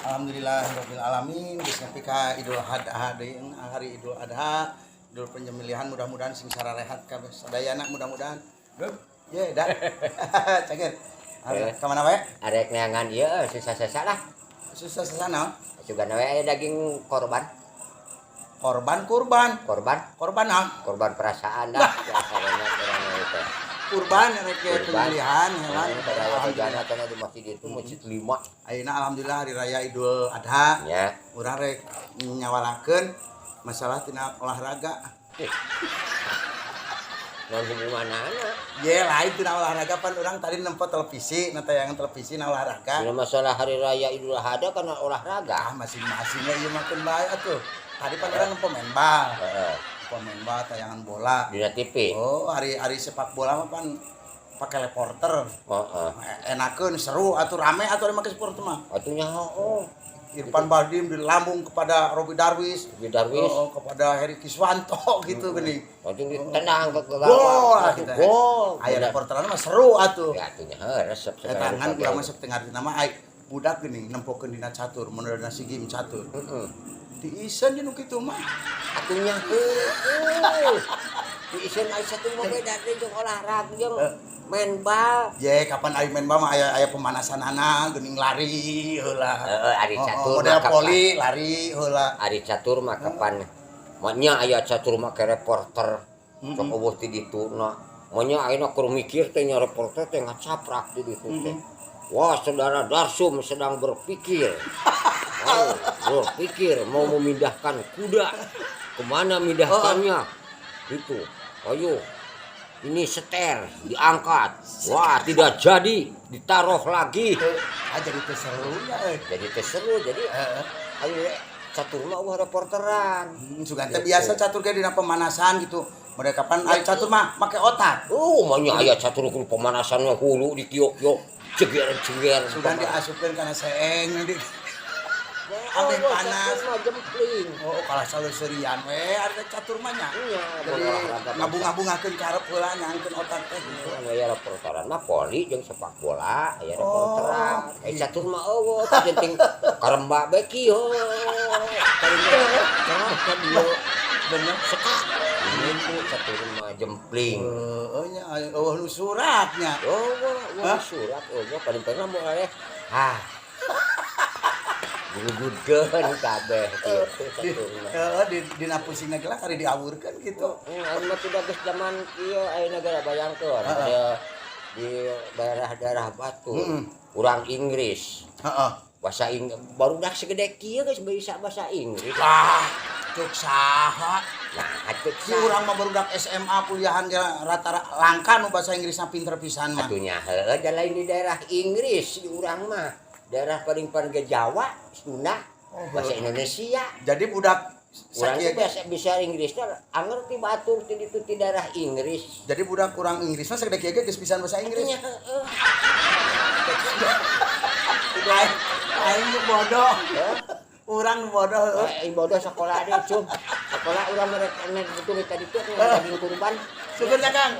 Alhamdulillahirabbil alamin, geus nepi ka Idul Adha deui, hari Idul Adha, Idul penyembelihan, mudah-mudahan sing sararehat kabeh sadayana, mudah-mudahan. Ye, dah. Cageur. Eh. Ka mana wae? Arek neangan ieu susah-susah lah. Susah-susah naon? Sugana we aya daging korban. Korban kurban. Korban, Korban naon? Korban perasaan dah. Biasanya urang itu. Kurban rek ye Kurban. Penyembelihan hewan. Pada aya Alhamdulillah. bejana di masjid itu, masjid lima. Ayeuna alhamdulillah hari raya Idul Adha. Ya. Urang rek nyawalakeun masalah tina olahraga. Non hubunganana? Ye, lain tina olahraga, pan urang tadi nempo televisi, na tayangan televisi na olahraga. Dina masalah hari raya Idul Adha karena olahraga. Ah, masing-masing we ieu mah, keun bae atuh. Tadi pan urang nempo main bal. Nempo main bal, tayangan bola. Dina TV. Oh, hari-hari sepak bola mah pan pakai reporter. Enakeun, seru atuh, rame atuh ari make sport mah. Atuh nyaho oh. Irfan Bachdim dilambung kepada Robi Darwis. Robi Darwis. Oh, kepada Heri Kiswanto gitu geuning. Langsung ditendang ke gawang. Gol Langsung gitu. gol. Aya reporteran mah seru atuh. Ya atuh nya resep. Eta ngan urang mah sok teu ngarti nama ai budak geuning nempokeun dina catur, mun dina si game catur. Tiiseun jeung nu kitu mah. Atuh nya heueuh. Diiseun ai satu mah beda deui jeung olahraga jeung main bal. Ye, kapan ai main bal mah aya aya pemanasanana geuning, lari heula. Heeh, ari Oh, catur model mah kapan? Poli lari heula. Ari catur mah kapan? Nya aya catur mah ke reporter. Sok euweuh ti dituna. Manya ayeuna keur mikir teh nya reporter teh ngacaprak di ditu teh. Wah, saudara Darsum sedang berpikir. Oh, berpikir mau memindahkan kuda. Kemana mindahkannya? Itu. Ayo. Ini seter diangkat. Wah, tidak jadi, ditaruh lagi. Ah, jadi teu seru nya euy. Jadi teh seru, jadi ayo catur mah euweuh reporteran. Sugan teh biasa catur ge dina pemanasan gitu. Mereka pan ari catur mah make otak. Oh, manya aya catur kudu pemanasannya hulu dikiok-kiok, ceger-ceger. Sugan diasupkeun kana seeng di Oh, ameh panas. Catur mah jempling. Oh, kalah selalu serian we ari catur mah nya. Iya, Jadi olahraga ngabungah-bungahkeun karep heula, nyangkeun otak teh gitu. Aya reporteran mah voli jeung sepak bola, aya Oh, reporteran. Eh, gitu. Catur mah euweuh, tah penting karemba bae kieu. Kaling ka dieu. Bener. Sekak. Gitu catur mah jempling. Heeh nya, euweuh nu suratnya. Oh, wah, Hah? Surat euweuh, paling pernah mau eleh. Ah. Gugudkeun kabeh kitu catur mah. Heeh, di dina pusingna ge lah kari diawurkeun gitu. Ayeuna mah sudah geus zaman kieu ayeuna gara bayangkeun ada di daerah-daerah Batu. Urang Inggris. Bahasa Inggris barudak segede kieu geus bisa bahasa Inggris. Lah, cuk saha? Nah, cek Si urang mah barudak SMA kuliahan ge rata langka nu bahasa Inggrisna pinter pisan mah. Atuh nya heueuh, da lain di daerah Inggris di urang mah. Daerah paling paling ke Jawa, Sunda, bahasa Indonesia. Jadi budak Urang sakieu teh biasa bisa Inggris teh anger ti batur ti ditu ti daerah Inggris. Jadi budak kurang Inggris mah segede kieu ge geus pisan bahasa Inggris. Atuh nya heueuh. Aing aing nu bodoh. Urang nu bodoh heueuh. Eh, bodoh sekolah deh, cum. Sekolah urang mereka betul tadi tuh daging kurban. Syukur ya, Kang.